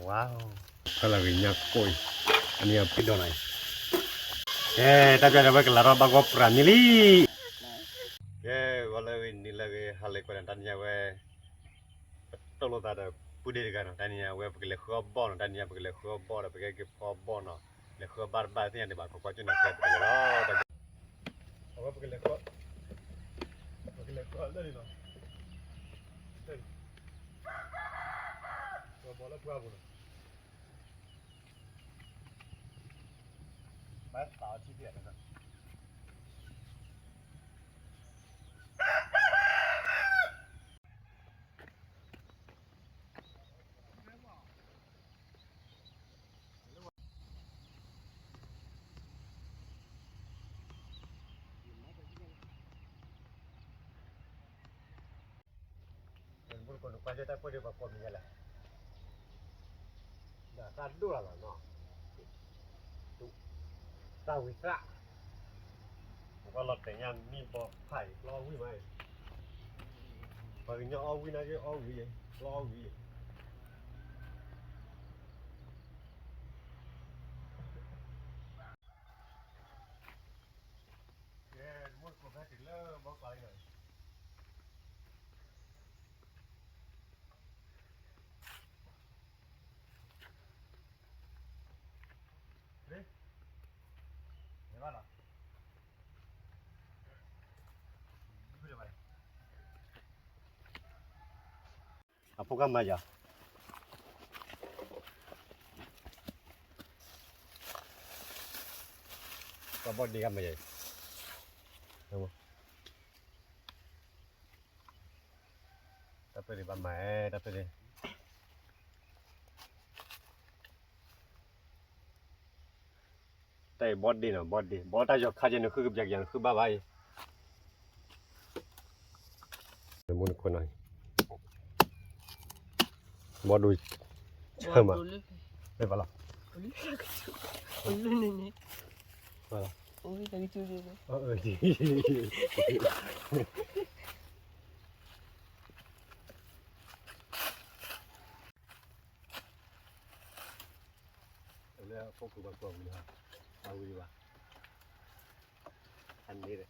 ဝါ, ကလၢဂ့ၤညါကိၣ်အံၤ, အနံၣ်အပံၤဒီးနၤအံၤ, ကဲ, တၢ်ပျၢ်ဒီးဝဲကလၤထီၣ်ဘၣ်ဂီၢ်ပြးန့ၣ်လံ. ကဲ, ဂီၤလၢဂ့ၤ နံၤလၢဂ့ၤ ဟါလၢကွဲးနီၤ, တနံၤအံၤဝဲ ပတိၢ်လိာ်သးဒီးပုၢ်ဒ့တဂၤနီၤ, တနံၤအံၤဝဲပကလဲၤဃုအီၣ်ဘီၣ်နီၤ, တနံၤအံၤပကလဲၤဃုအီၣ်ဘီၣ်ဒီး ပကဲက့ၤဖီဘီၣ်နီၤ, လဲၤဃုအီၣ်ဘၣ်တဘၣ်သ့ၣ်ညါန့ၣ်ဘၣ်, ကကွၢ်ကၠူၣ်န့ၣ်ကဲပကလဲၤလီၤ. အဝဲပကလဲၤဃု, ပကလဲၤဃုအီၣ်လၢန့ၣ်နီၤ, လၢပှၢ်ပူၤနီၤ, ဘၣ်သးအီထံဖဲန့ၣ်နီၤ. မူတကိးနကွၢ်ကၢ်တၢ်ပၢၢ်ဒံးပှၤကိးမံၤယဲလဲၣ်, ဒီးတၢ်ဒိၣ်လၢ်လီၤနီၤ, သၣ်ဝံၤသၣ်, ပကလီၤတဲာ်ညါမံဘီဖးအံၤ ကျီအီၣ်ဝံၣ်မးအံၤ, ပှၤကညီအီၣ်ဝံၣ်နာ်က့အီၣ်ဝံၣ်, ကျီအီၣ်ဝံၣ်. ကဲ, မူတကိးဖဲတုၤလၢဘီကျီအံၤနီၤ, အဖိကမၤယၤ, ကဘီၣ်ဒ့ကမၤယၤ, တၢ်ပၢၢ်ဒံးဘၣ်မၤ, တၢ်ပၢၢ်ဒံး, တၢ်အံၤဘီၣ်ဒ့နီၤ, ဘီၣ်ဒ့, ဘီၣ်တၢ်ယီၤခါကဲန့ၣ် ဃုကပျးကယၤန့ၣ် ဃုဘၣ်ဘၣ်အံၤ, မူနခိၣ်နီၤ, ဘီၣ်ဒိၣ်ဆၢမး, လၢပလီၤ, ပလီၤ, လၢအဖိခိၣ်ဘၣ်ကွၢ်ဝံၤလီၤ, အဝံၤဘၣ်, အန့ၣ်ဒီး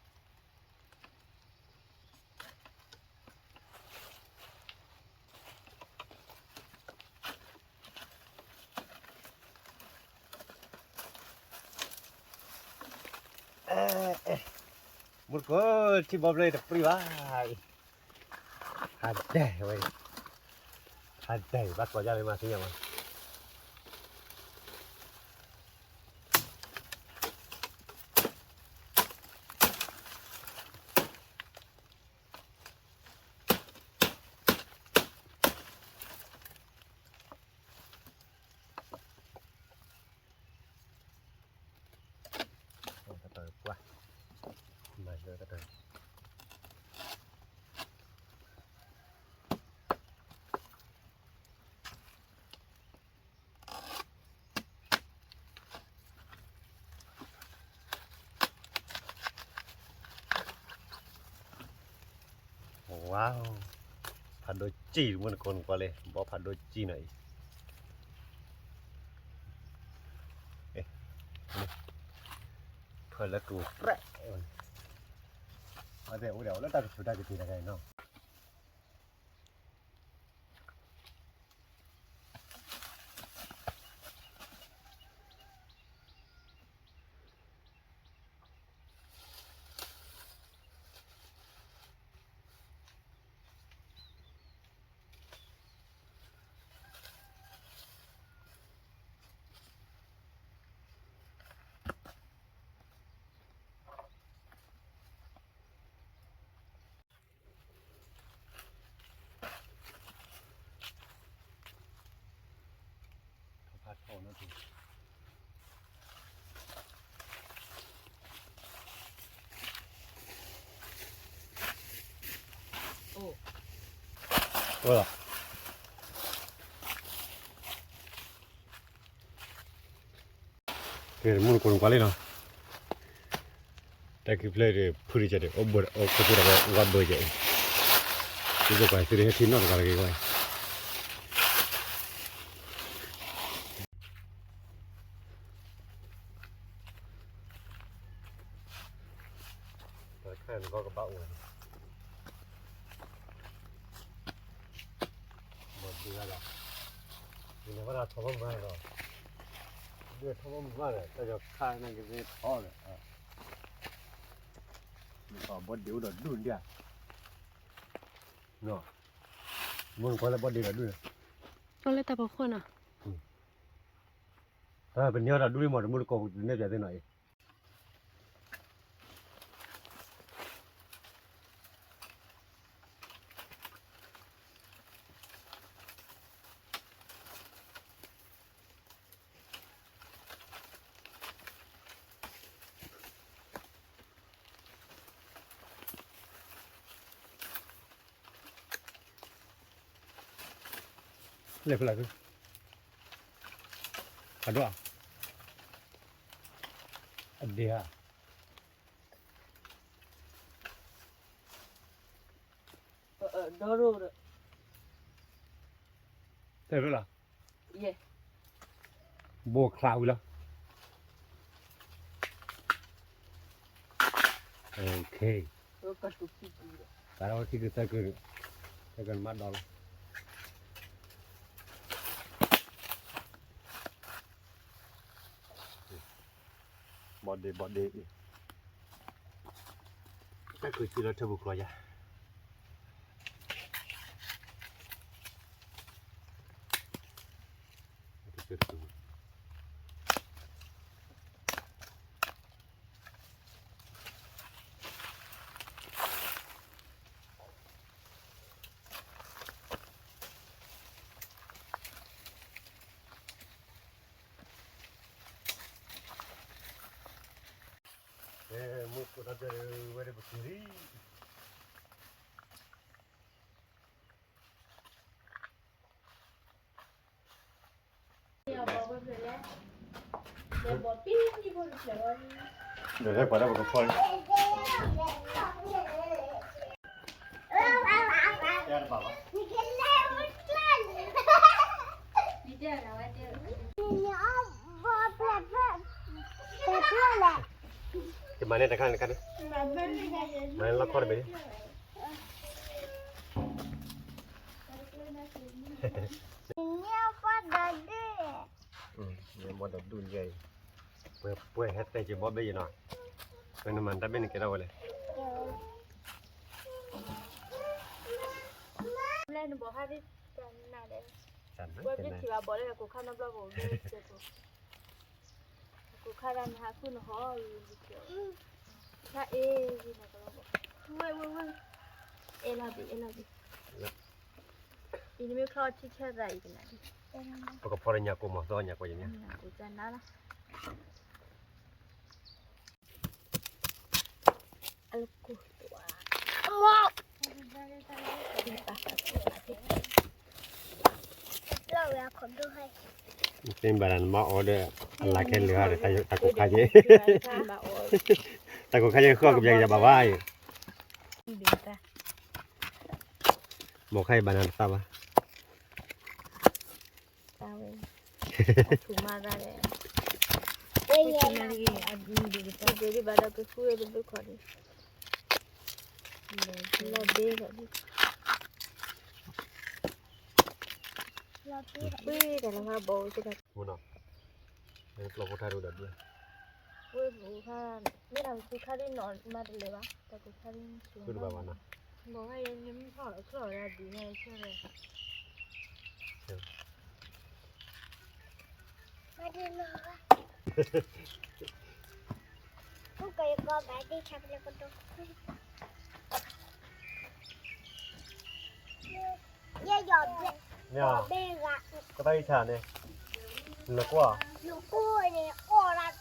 မူတကိး ထံဘီဖျၢၣ်တပြံၢ်ဘၣ်, ဟးဒဲးဝဲ, ဟးဒဲး ဘၣ်ကွၢ်ယါလၢမၤသ့ၣ်ညါဝဲ. တၢ်ပၢၢ်ပှၢ်, မၤလၢတၢ်ပၢၢ်. ဝါ, ဖးဒိၣ်ကံၢ် မုၢ်နကိးနကွၢ်လံ ဘီဖးဒိၣ်ကံၢ်နီၤအံၤ, ဖၢလၢကရူၢ်ပြဲး, အဝဲအိၣ်ဒီးလၢတၢ်ကဆူးတၢ်ကတ့ၤတဂၤအံၤနီၤ. ကဲ မုၢ်နကိးနကွၢ်လံနီၤ, တၢ်ခံဖျၢၣ်ဒီး ဖုၣ်တကဲဒီး အိၣ်ဘၢဒီး အိၣ်ခိၣ်ဖိဒီး ဝါဘၢကဲအံၤ, သုကကွၢ်သုတဟဲထံၣ်နီတဂၤတဂ့ၤဝဲ, လီၤ, ယလဲၤဘၣ်ဒီးထီဘိမုၢ်မးလီၤ, ဒုးထီဘိမုၢ်မးဒီး တၢ်ယီၤခါန့ၣ်ကသ့ထီဒီး, ဘီဒ့အိၣ်ဒီးဒူၣ်ဒၣ်, မ့ၢ်ကွၢ်လၢဘီဒ့ဒီးဒူၣ်န့ၣ်, အိၣ်လၢတၢ်ဖီခိၣ်နီၤ, ပန့ၢ်အီၣ်တၢ်ဒူၣ်လံမး တမုၢ်တကိးပနဲၣ်ပၠးသ့ၣ်နီၤအံၤ လဲၤဖဲလဲၣ်, အဒိၣ်, အဒ့ဧါ, ဒီး, တဲဖဲလဲၣ်, ဘိချါဝံၤလီၤ, တၢ်ထံကသၢက, သၢကမးဒီးလီၤ. ဘီဒ့ဘီဒ့အံၤ, တၢ်ကစံလီၤထၢပူၤကျီယၤ. မုၢ်ကိးတၢ်ပၢၢ်ဝဲဒၣ်ပက့ၤလံ. ဒီးဟဲပှၤဒၣ်ပကဖီၣ်လံ. ကမၤန့ၢ်တခါန့ၣ်တခါန့ၣ်, မၤန့ၢ်လီၢ်ခီတဘ့ၣ်န့ၣ်. ဘီဒီးဒူၣ်ယဲအံၤ, ပှဲၤဟဲတဲက့ၤဘီဘ့ၣ်ယံၤနီၤ, ပနမၤတၢ်ဘ့ၣ်န့ၣ်ကဲထီၣ်ဝဲလဲၣ်. လၢနဘီၣ်ဟါဒ်တၢ်နၤဒီး, ဝဲဘ့ၣ်ထံၣ်ဘၣ်ဘီၣ်လၢကိးခါနီတဘျီဘိၣ်ဘ့ၣ်စဲးကိး ကိးခါဒၣ်နဟးဃုနဟီၣ်အံၤ, တၢ်အ့ၣ်ယံၤနကလီၤဘီၣ်, ဝဲဝဲဝဲ, အဲၣ်လီၤဘ့ၣ် အဲၣ်လီၤဘ့ၣ်, အံၤနမ့ၢ်ချီထံဆၢသးအံၤကနၣ်ဒ်, ပကဖီၣ်ဒီးညၣ်ကိၢ်မီၤသီညၣ်ကိၢ်ယမ့ၢ်, နကနၣ်လီၤ. သ့ၣ်ဘၣ်နမၤအီၤဒီး အလၢခဲလၢာ်ဒီး တၢ်ကိၢ်ခါက့, တၢ်ကိၢ်ခါက့ဃုအီၣ်ကပျဲကဘၣ်ဘၣ်အံၤ, ဘီၣ်ခါအံၤဘၣ်နၤတသးဘၣ်. လီၤဘ့ၣ်လီၤဘ့ၣ်, လီၤဘ့ၣ်လီၤဘ့ၣ်, ဝဲပူၤခါ, မ့ၢ်တၢ်ပူၤခါဒ်နီၢ်မၤတလဲၤဘၣ်, တၢ်ပူၤခါဒ်, ဘီၣ်ခါအံၤနမ့ၢ်ဖီၣ်ချီၣ်ဒ်န့ၣ်ဆၢလဲၣ်. မ့ၢ်ဧါ, ကတၢ်အံၤဆၣ်န့ၣ်, လၢကွၢ်, လၢကွၢ်န့ၣ်အီၣ်လၢ,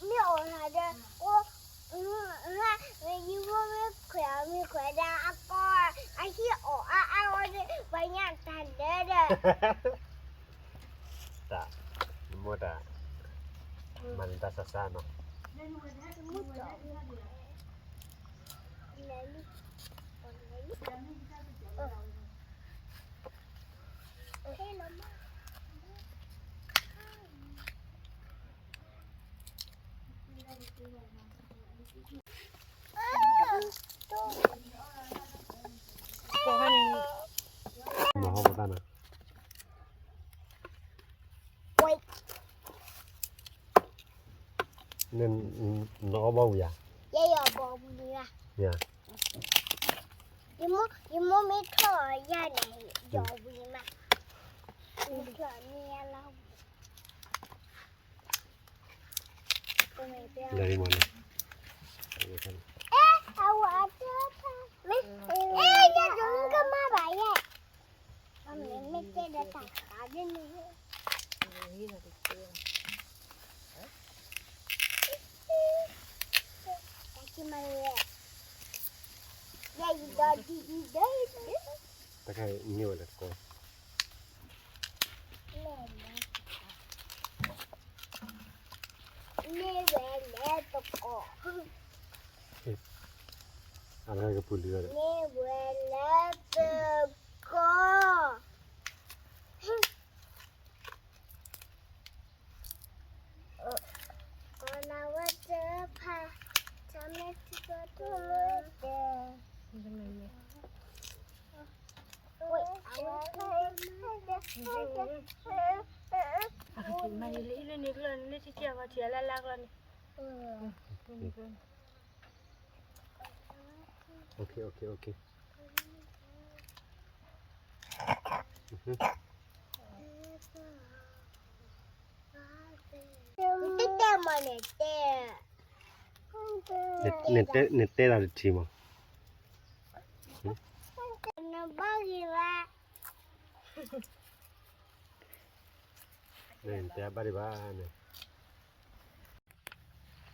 မ့ၢ်အီၣ်လၢဒီး, မ့ၢ်ခွဲးအီၤမ့ၢ်ခွဲးဒီးအကီ, အဟံၣ်အီၣ်အါအါဝဲန့ၣ် ပှၤညၣ်တၢ်ဒၢဒီး တၢ်, မ့ၢ်တၢ်, မၤန့ၢ်တၢ်ဆါဆါနီၤ. မဟီၣ်ပတၢ်နၤ န, နအီၣ်ဘီဝံၤဧါ, ယဲယီၤဘီဝံၤဧါ, ယမိၢ်မ့ၢ်ထီၣ်ယၤန့ၣ် ယီၤဝံၤမး, မ့ၢ်ထီၣ်န့ၣ်ယၤလီၤ, လၢမ့ၢ်, အဲ, အဝဲအတဖၣ်, အဲ, ယကမၤဘၣ်ယဲ, မ့ၢ်တဲဒီးတၢ်ခါဒ်န့ၣ် တၢ်ခံမၤလၢ, ယဲယဒီဒံဒံ, တၢ်ခါန့ၣ်ဝဲလၢတကိး, န့ၢ်ဝဲလၢတကိး, အကပူၤလံ, န့ၢ်ဝဲလၢတကိး. ကီလၤဝဲတဖၣ်, တမ့ၢ်ထံကီၢ်တမ့ၢ်တဲ, မၤန့ၣ်လၢဟံၣ်လၢန့ၣ်ကျီၢ်န့ၣ် လၢထံကီၢ်ဂီၤထံးအလၢလါကျီၢ်န့ၣ်, တဲတဲမၤန့ၣ်တဲ, နတဲတၢ်တထံၣ်မး, နဘၣ်ဂ့ၤဘၣ်, နတဲဘၣ်ဒံးဘၣ်န့ၣ်,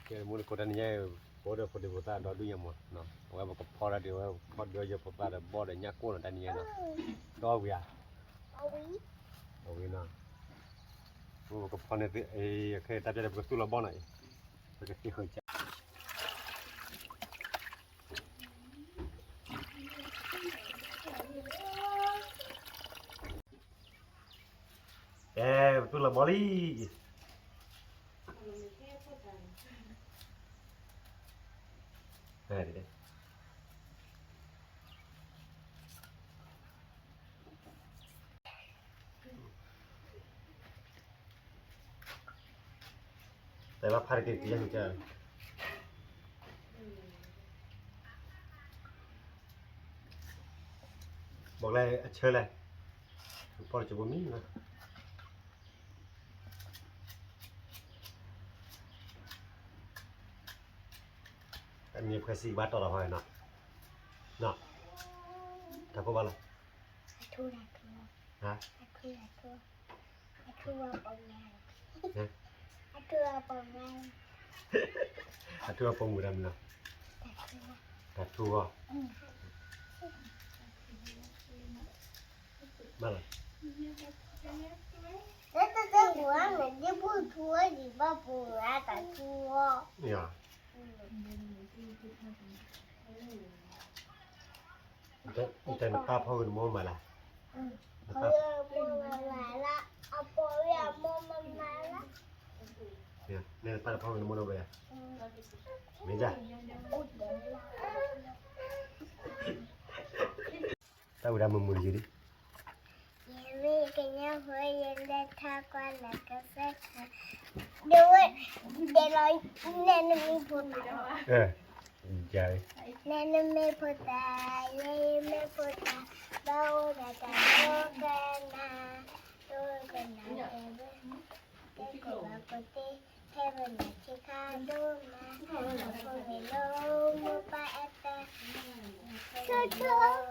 ကဲမူတကိးတၢ်နံၤညါအံၤ, ပအိၣ်ဒီးဖိဒံဖိသၣ်ဒီဒူၣ်ညါမး, အဝဲပကဖီတၢ်ဒံးဝဲ ပကဖီဒံးဝဲယဖိသၣ်ဒီးဘီၣ်ဒီးညၣ်ကိၢ်နီၤ တၢ်နံၤညါနီၤ, ဒီဝံၤဧါ, အဝံၤနီၤ, ပကဖီန့ၣ်, ခဲအံၤတၢ်ပျဲၢ်ဒီးပကသူၣ်လီၤဘီၣ်နီၤအံၤ, ပကသ့ၣ်ဃီၤက ကဲ, ပသူၣ်လီၤဘီၣ်လံ, တဲဘၣ်ဖးတက့ၢ်ကယဲၢ်က, ဘီၣ်လဲၣ်အဆၢလဲၣ်, ဖီတက့ၢ်ဘိမံၤနီၤ, အမ့ၢ်ဖှဲစံးဘၣ်တီၢ်လီၤဖီနီၤ, တၢ်ဖိဘၣ်လီၤ, ဟါ, အထူအပိာ်မုၣ်တၢ်မနုၤ, တၢ်ထူဂီၢ်, ဘၣ်လီၤ, တၢ်ထူဂီၢ်, နတၢ်နပၢ်ဖီဂ့ၤနမိၢ်မၤလၢ်, နပၢ်, နတၢ်နပၢ်ဖီဂ့ၤနမိၢ်နီၢ်ဘၣ်ယၤ, မ့ၢ်ဒၣ်, တၢ်ဝံၤဒၣ်မုာ်မုာ်တယုၢ်လံ, ယမ့ၢ်ကညီဖိ ယလဲၤထါကွၢ်လၢကစၢ်ခါ, ဒဝဲ, ဒဲးလီၤ, နဲနမ့ၢ်ဖိသၣ်, နဲနမ့ၢ်ဖိသၣ်, ယဲယမ့ၢ်ဖိသၣ်, ဘၣ်အိၣ်ဒီးတၢ်ဒိကနၣ်, ဒိကနၣ်တဲဝဲ, တဲကိးဘၣ်ကိးသ့, ဖဲပနၢ်ဆ့ခါဒိၣ်မး, ဖိမ့ၢ်လိမိၢ်ပၢ်အဲၣ်တၢ်, ဖိမ့ၢ်လိ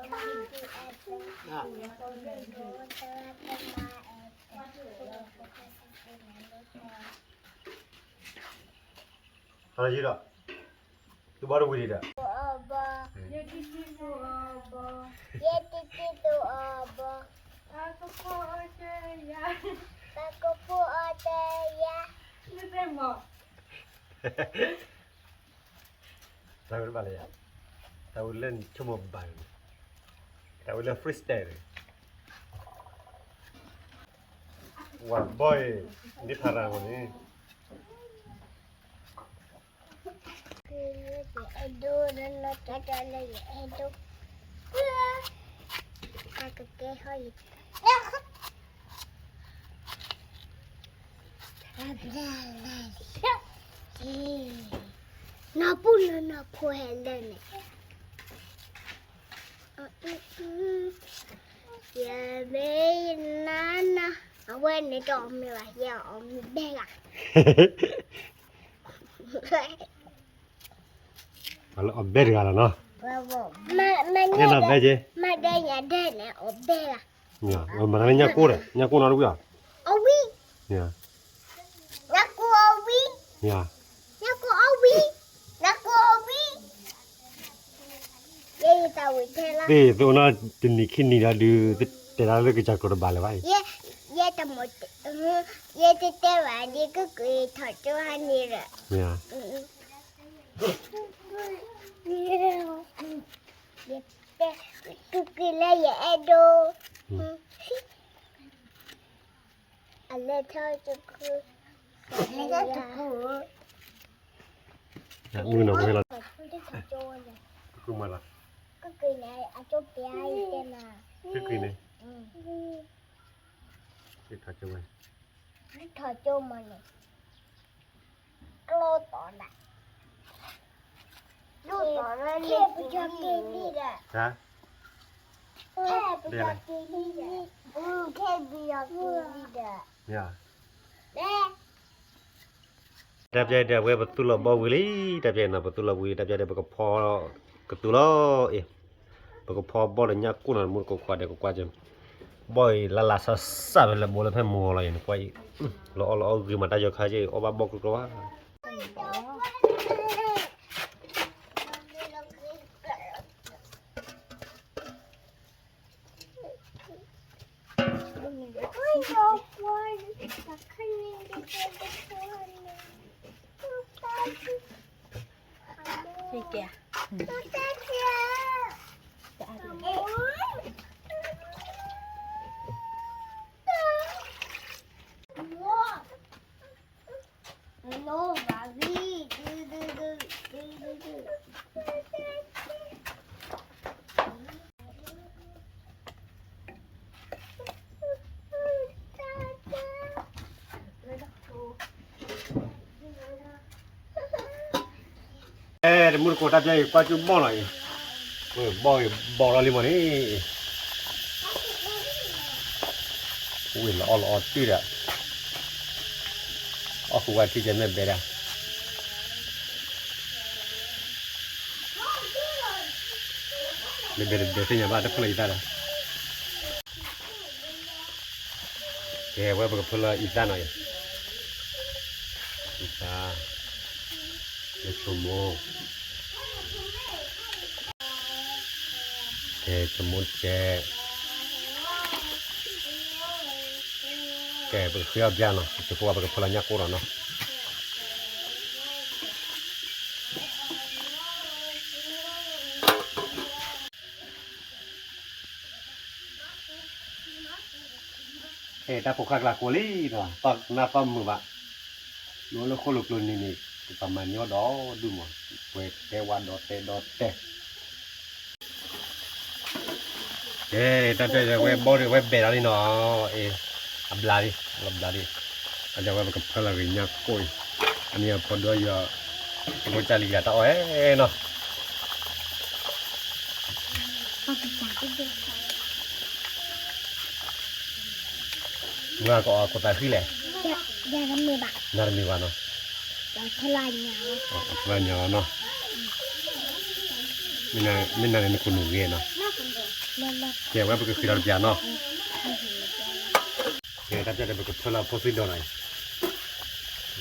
မိၢ်ပၢ်အဲၣ်တၢ်, ဖိမ့ၢ်လိမိၢ်ပၢ်အဲၣ်တၢ်, ဖိမ့ၢ်လိမိၢ်ပၢ်အဲၣ်တၢ်, ဟါလီၤယံၤဒီး, သုဘီတဝံၤဒံးဒီး, အဘီ, ယဲတံတံသူအဘီ, ပှၤကဖိအီၣ်တယၤ, ပှၤကဖိအီၣ်တယၤ, နသ့ၣ်မီၤ တၢ်ဝဲတဘၣ်လၢယၤ, တၢ်ဝဲလၢနဆိကမိၣ်ဘၣ်န့ၣ်, တၢ်ဝဲလၢ freestyle န့ၣ်, ဝၤဘီၣ်အံၤ, ဒ်ဖးရၤမ့ၢ်န့ၣ်, အဲၣ်ဒိး, တၢ်ကကဲဟီၣ်ယံၤ, တၢ်ဘျါလၢ်လၢ်, နီၢ်ပူၤလၢနီၢ်ဖိဟဲလၢာ်န့ၣ်, ယမ့ၢ်နၤနၤ, အဝဲန့ၣ်တအီၣ်မ့ၤဘၣ်, ယအီၣ်မ့ၤဘဲဂၤ, အီၣ်ဘဲတဂၤလီၤနီၤ, မ့ၢ်နီၢ်ဘဲက့, မ့ၢ်ဒဲညါဒဲန့ၣ် အီၣ်ဘဲဂၤ, မ့ၢ်လၢညၣ်ကိၢ်ဒီး ညၣ်ကိၢ်နီတဝံၤအီၤ, အီၣ်ဝံၤ, ညၣ်ကိၢ်အီၣ်ဝံၤ, ညၣ်ကိၢ်အီၣ်ဝံၤ, ညၣ်ကိၢ်အီၣ်ဝံၤ, ယဲယသးဝံၤထဲလီၤ, သ့ၣ်သ့ၣ်အိၣ်နီတနံၤခံနံၤဒီးဒုး, တဲဒၣ်လၢကစၢ်ကျိၤတဘၣ်လၢၤဘၣ်အံၤ, ယဲတမ့ၢ်, ယဲတတဲဘၣ်ဒ်ကက့ၤထီၣ်ကၠိဟါန့ၣ်ဒီး, ယတဲ, ကက့ၤလၢယအဲၣ်ဒိး, အလဲၤထီၣ်တခူ, အလဲၤထီၣ်တခူ, မုၢ်နီၢ်ဝဲလီၤ, ကက့ၤလၢအကၠိပျဲယတဲမး, ကက့ၤန့ၣ်, ထီၣ်ကၠိဝဲ, ထီၣ်ကၠိမးန့ၣ်, ကျိတီၤဒၣ်, ကျိတီၤလၢန့ၣ်, ခဲပယီၤက့ၤလံဒီး, ခဲပယီၤက့ၤလံဒီး, ခဲပယီၤက့ၤလံဒီး, တၢ်ပျဲဒီး အဝဲပသူၣ်လီၤဘီဝံၤလံ, တၢ်ပျဲနီၤ ပသူၣ်လီၤဝံၤလံ, တၢ်ပျဲဒီး ပကဖီကသူလီၤအံၤ, ပကဖီဘီဒီးညၣ်ကိၢ်နီၤ မုၢ်တကိးခွါဒီးကကွၢ်က့ၤ, ဘီအံၤလၢလၢဆးဆးဖဲလဲၣ် ဘိလၢဖဲမီၤလီၤအံၤန့ၣ် ကွၢ်အံၤ, လီၤအီၣ်လီၤအီၣ်ဂ့ၤမး တၢ်ယီၤခါက့ၤ အီၣ်ဘၣ်ဘီကျိကျိဘၣ် အဲ တမူတကိး တၢ်ပျဲအံၤ ကွၢ်ကၠူဘီၣ်လီၤအံၤ, ဝဲဘီၣ်အံၤ ဘီၣ်လီၤလံမးန့ၣ်, ဝဲလီၤအီၣ်လီၤအီၣ်တုၤဒီး, အီၣ်ဃုာ်ဝဲထံကဲမဲာ်ဘဲဒၣ် မ့ၢ်ဘဲတဒဲးသ့ၣ်ညါဘၣ် တဖုလၢအံသၣ်ဒီး, ကဲ ဝဲပကဖၢလၢအံသၣ်နီၤအံၤ, အံသၣ်, လၢဆိမိၣ်, ကဲ ဆိမိၣ်ကဲ, ကဲ ပကဃ့အီၣ်ဘျါနီၤ, ပကဖၢလၢညၣ်ကိၢ်နီၤနီၤ. အဲ တၢ်ဖိဃၣ်ကျါကိးလံနီၤ, နၢ်သီၣ်မုာ်ဘၣ်, လၢအိၣ်လၢဃိၣ်လိာ်ကျိနံၤန့ၣ် ပပာ်မၤညီဒီးဒူၣ်မး, ပှဲၤတဲဝါဒီးတဲဒီးတဲ ကဲ တၢ်ပျဲဝဲဘီၣ်ဒီး ဝဲဘဲးဒီးလံနီၤ, အ့ အဘျါလံ, အဘျါလံ, အဝဲပကဖၢလၢဂ့ၤညၣ်ကိၢ်အံၤ, အမ့ၢ်အဖိဒိၣ်ယီၤ, ဖိဒိၣ်ကၢ်လံဂၤတၢ်အီၣ်အဲနီၤ. မ့ၢ်ကအီၣ်ခိၣ်သးဃံလဲၣ်, နတမ့ၢ်ဘၣ်နီၤ, ဖျါညါအီၤနီၤ, မ့ၢ်နၤန့ၣ်နခိၣ်နူာ်ဂ့ၤနီၤ, ကဲဝဲပကဃ့ဒီးတပျးနီၤ, ကဲတၢ်ပျဲဒီးပကဖၢလၢဖိသံဒိၣ်နီၤ,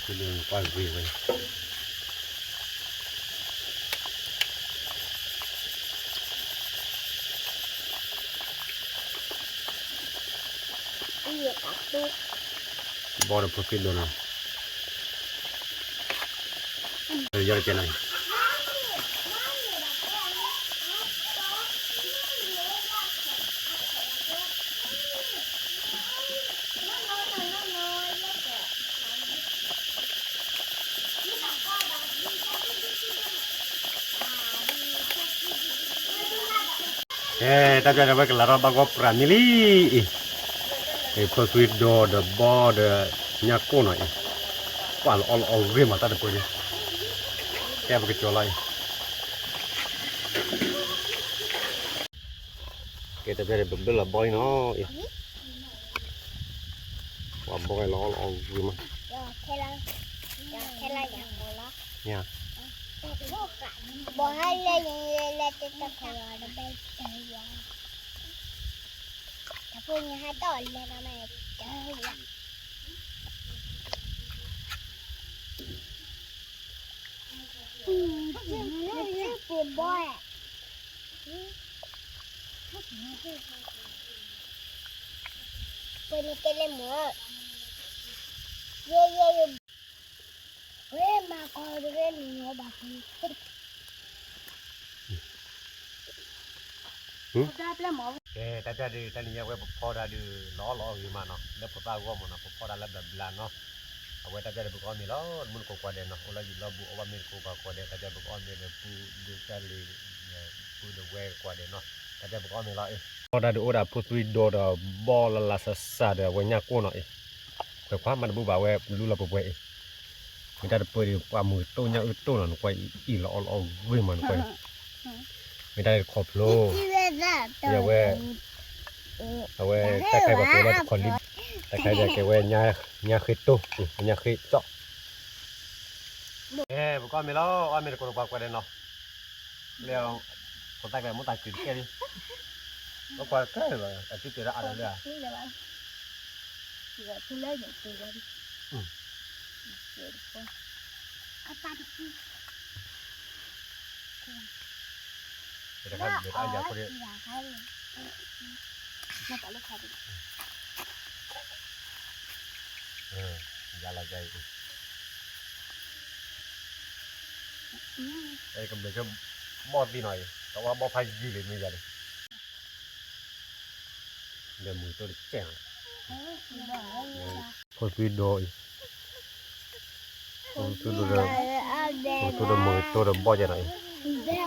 ဖိသံဒိၣ်ကွၢ်ဂ့ၤဝဲ ဘီၣ်ဒီးဖိသံဒိၣ်နီၤ, ယီၢ်တကဲနီၤ, ကဲ တၢ်ပျဲဒီးဝဲကလၤထီၣ်ဘၣ်ဂီၢ်ပြးမံလံအံၤ, ဖိသံဒိၣ်ဒီးဘီၣ်ဒီးညၣ်ကိၢ်နီၤအံၤ, ကွၢ်လီၤအီၣ်လီၤအီၣ်ဂ့ၤမးတၢ်တပၢၤလံ ကဲပကကၠီၤလီၤအံၤ, ကဲတၢ်ပျဲၢ်ဒီးပဘၢလီၤဘီအံၤနီၤအံၤ, ပှၤဘီလီၤအီၣ်လီၤအီၣ်ဂ့ၤမး, ယၤ, တဖိညဟဲတၢ်အီၣ်လဲၤဒီးမ့ၢ်တၢ်ယၤ ပှ့ၤဘီ, ပှ့ၤန့ၣ်ကဲလဲၣ်မး, ယဲယဲယ, ဝဲမၤကီၢ်တဂ့ၤန့ၣ်ဘၣ်, ကဲတၢ်ပျဲၢ်မး, ကဲတၢ်ပျဲၢ်ဒီး တနံၤညါဝဲပဖီတၢ်ဒီး လီၤအီၣ်လီၤအီၣ်ဂ့ၤမးနီၤ လၢဖိသၣ်အဂီၢ်မးနီၤ ပဖီတၢ်လၢဘျးဘျးနီၤ, အဝဲတၢ်ပျဲၢ်ဒီးပကအီၣ်မ့ၤလီၤ တမုၢ်တကိးကွၢ်ဒဲးနီၤ အိၣ်လၢယံၤလီၢ်ဘူး အီၣ်ဘၣ်မ့ၤတကိးကွၢ်ကွၢ်ဒဲး တၢ်ပျဲၢ်ပကအီၣ်မ့ၤဒီး ပုၢ်ဒုးကၢ်လံၤ ပုၢ်ဒီးဝဲကွၢ်ဒဲးနီၤ တၢ်ပျဲၢ်ပကအီၣ်မ့ၤလီၤအံၤ, ဖီတၢ်ဒီးအိၣ်ဒီးဖိသွံဒီဒီး ဘီလၢလၢဆးဆးဒီး အဝဲညၣ်ကိၢ်နီၤအံၤ, ခွဲးခွါမးတဘူၣ်ဘၣ်ဝဲလူလီၤပှဲၤပှဲၤအံၤ, မ့ၢ်တၢ်တပၢၢ်ဒီး ပှၤမုာ်တိၢ်ညၣ်အုၣ်တိၢ်နီၤ နကွၢ်အံၤလီၤအီၣ်လီၤအီၣ်ဂ့ၤမးနကွၢ်အံၤ, မ့ၢ်တၢ်တခီဖျိ အဝဲ အဝဲတၢ်ခါအံၤပှၤကိးလၢတခီလံ, တၢ်ခါအံၤကဲဝဲ ညၣ်ဃ့တိၢ်, ညၣ်ဃ့ကၠီၣ်, ပကအီၣ်မ့ၤလီၤ အီၣ်မ့ၤတကိးတပှၤကွၢ်ဒဲးနီၤ, လၢ ဖိသၣ်ကျဲမိၢ်သးကုာ်တကဲလံ, ပကွၢ်တကဲလီၤ အစုတဲဒၣ်အါလၢ တခါဒီးအါယၤဖိဒီး ယၤလီၤယၤအံၤ, အဲကဘျဲးကဘီၣ်သံနီၤအံၤ တဝါဘီၣ်ဖးယံာ်လံမ့ၢ်ယၤန့ၣ် ဒီးမုာ်တိၢ်တကဲၢ်နီၤ, ဖိသွံဒီအံၤ, ဖိသွံဒီဒီး, ဖိသွံဒီမုာ်တိၢ်ဒီးဘီၣ်ယဲနီၤအံၤ, နီၢ်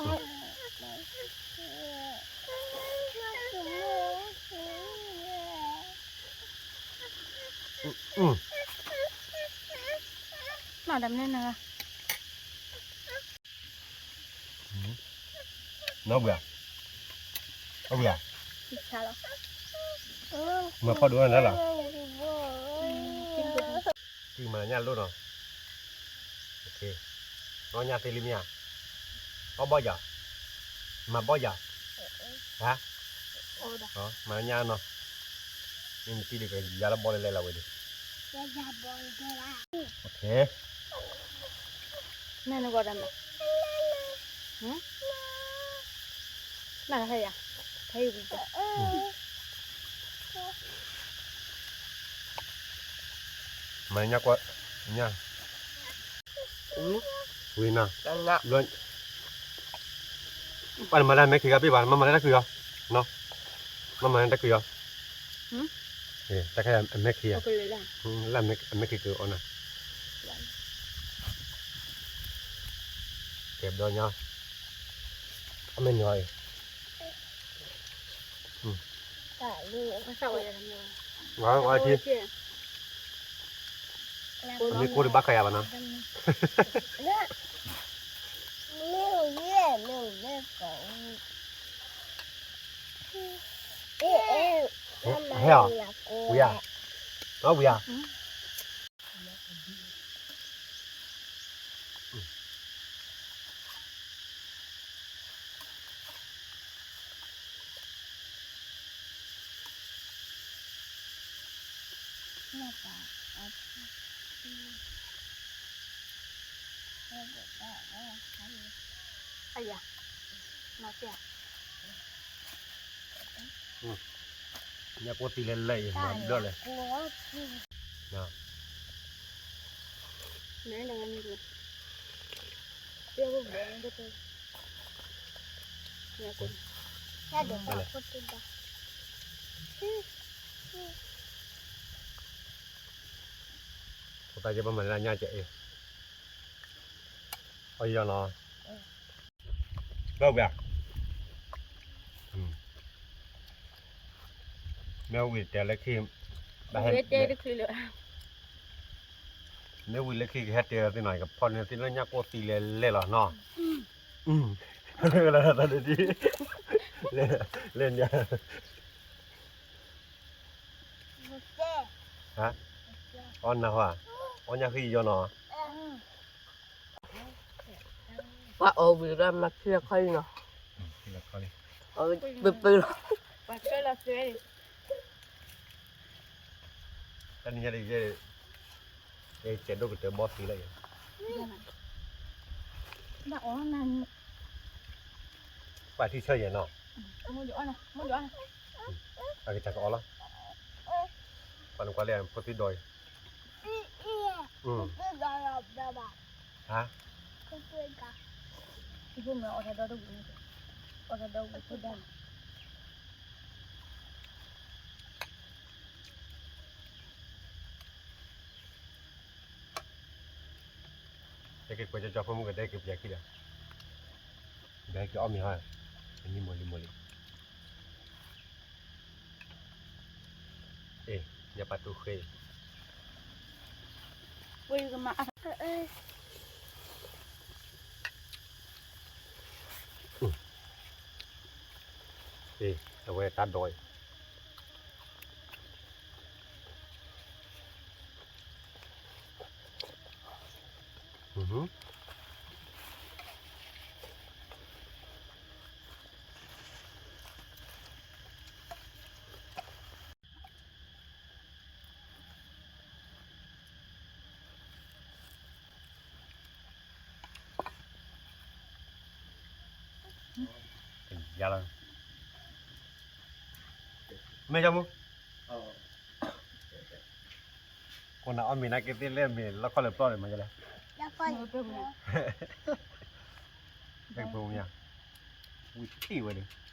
ဘှံးဧါ, နီၢ်ဘှံးဧါ, မၤဖီဒိၣ်နၤလီၤ, တံၢ်မၤညၣ်လိၣ်နီၤ, နီၢ်ညၣ်သ့လံမ့ၢ်ဧါ, အီၣ်ဘီၣ်ယၤ, မၤဘီၣ်ယၤ, ဟါ, မၤညၣ်နီၤ, မ့ၢ်မတံၢ်ဒုးကယၤလၢဘီၣ်လဲၣ်လဲၣ်လီၤဝဲဒၣ်, နဂီၢ်တၢ်မၤ, နဟဲယၤ, ဟဲယၤဝံၤ, မၤညၣ်ကွၢ်, ညၣ်, ဝံၤနၤ, ဘျီ, ပှၤမၤလၢအမဲာ်ခံဂၤဘ့ၣ်ဘၣ် မၤမၤလၢတၢ်ကုၢ်အီၤ, မၤမၤလၢတၢ်ကုၢ်အီၤ, တၢ်ခဲအမဲာ်ခံဂၤ, လၢအမဲာ်ခံကအီၤနၤ, ကဲဘျီညါ, အမဲာ်နၤအံၤ, ဝဲထံ, မ့ၢ်ကိၢ်တဘၣ်ခါယၤဘၣ်နီၤ, ဟဲအီၤ, ဝံၤဧါ, ဝံၤဧါ. အယၤ, နီၢ်တဲ, ညၣ်ကိၢ်သံလဲၣ်လဲၣ်အံၤ မၤဒၢၣ်လဲၣ်, ဖိသၣ်ယဲၢ်ဘၣ်မၤလၢညါကဲအံၤ, အီၣ်ယီၤနီၤ, ဘၣ်ဝံၤဧါ, မ့ၢ်ဝံၤတဲလၢခံ, ဘၣ်ဟဲတဲတချုးလၢၤ, မ့ၢ်ဝံၤလၢခံကဟဲတဲသ့ၣ်နီၤ ကဖီၣ်န့ၢ်သ့ၣ်လၢညၣ်ကိၢ်သံလဲၤလဲၣ်လီၤနီၤ, လဲၤညါ, အီၣ်နၤဟါ, အီၣ်ညၣ်ဃံယီနီၤ, ပှၤအီၣ်ဝံၤလၢမၤဖံလၢခီအံၤနီၤ, ပပလီၤ, တနံၤညါဒီး ယကဲဒိၣ်ကတၢၢ်ဘီၣ်သံလၢယၤ, ပှၤထံၣ်ဆၢယဲၢ်နီၤ, အကစၢ်ကအီၣ်လီၤ, ပှၤနကွၢ်လၢဖိသံဒိးအံၤ, ဟါ, ဟဲက့ၤကွဲးကၠီကၠီဖိမုၣ်ကတဲက့ၤပျးခံဒီး, ဘၣ်ဟဲက့ၤအီၣ်မ့ၤဟါ, အနံၤမိၢ်လံမိၢ်လံ, အ့ၣ်, ညၣ်ပၢ်တူၢ်ဃ့, ဝဲကမၤအါ အ့ၣ်, အဝဲတၢ်ဒိးအံၤ, ယၤလီၤ, မ့ၢ်ယမူ, ကိးနၤအီၣ်မ့ၤနာ်က့သ့ၣ်လဲၣ်မ့ၤလီခီလၢပျီန့ၣ်မၤယလဲၣ်, တကဖိမ့ၢ်, ဝံၤထံၣ်ဝဲန့ၣ်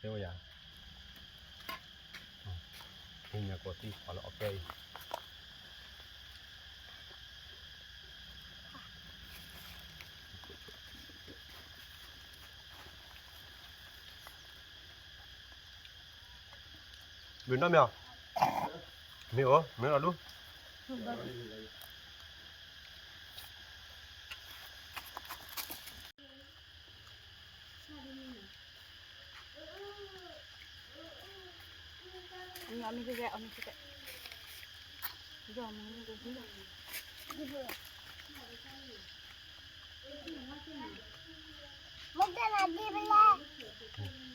တဲဝဲယၤ, ညၣ်ကိၢ်သံဖီၣ်လၢအီၣ်ကဲအံၤ ဘုနီၢ်မ့ၢ်အီၤ, မ့ၢ်အိၣ် မ့ၢ်အိၣ်ဒူၣ်,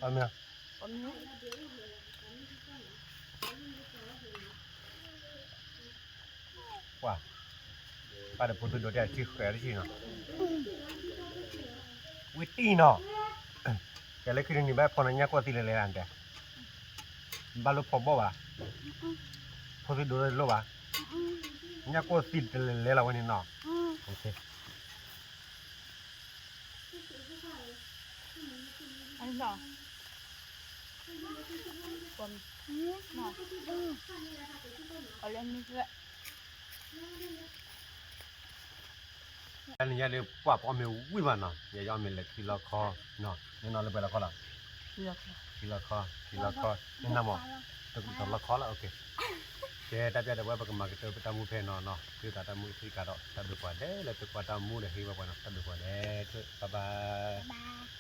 အမ့ၢ် ပှၤ, ပၢ်ဒီးဖိသုဒိးတဲထံဃဲၤတထံၣ်နီၤ, ဝံၤတံၢ်နီၤ, ကဲလၢခံတနံၤဘၣ်ဖီနညၣ်ကိၢ်သံလဲၤလဲၤလၢတဲ, ဘၣ်လိၣ်ဖီဘီၣ်ဘၣ်, ဖိသုဒိးလိၣ်ဘၣ်, ညၣ်ကိၢ်သံတလဲၤလဲၤလီၤဝဲန့ၣ်နီၤ, တနံၤညါဒီး ပှၤပအီၣ်မ့ၤဝံၣ်မးနီၤ, ယဲယအီၣ်မ့ၤလၢခံလီခီ, နနီၤလၢပှဲၤလီခီလီၤ, ခံလီခီ, ခံလီခီ, နနၢ်မး, တလီခီလီၤ, ကဲ တၢ်ပျၢ်ဒီးဝဲ ပကမၤကတၢၢ်ပတၢ်မူဖဲနီၤနီၤ, သုသးတၢ်မူသံကၤဒီး တၢ်ဒိၣ်ပှၤဒဲးလၢသုကွၢ်တၢ်မူဒီးဟ့ၣ်ဝဲပှၤနီၤ, တၢ်ဒိၣ်ပှၤဒဲး, ဘၣ်ဘၣ်.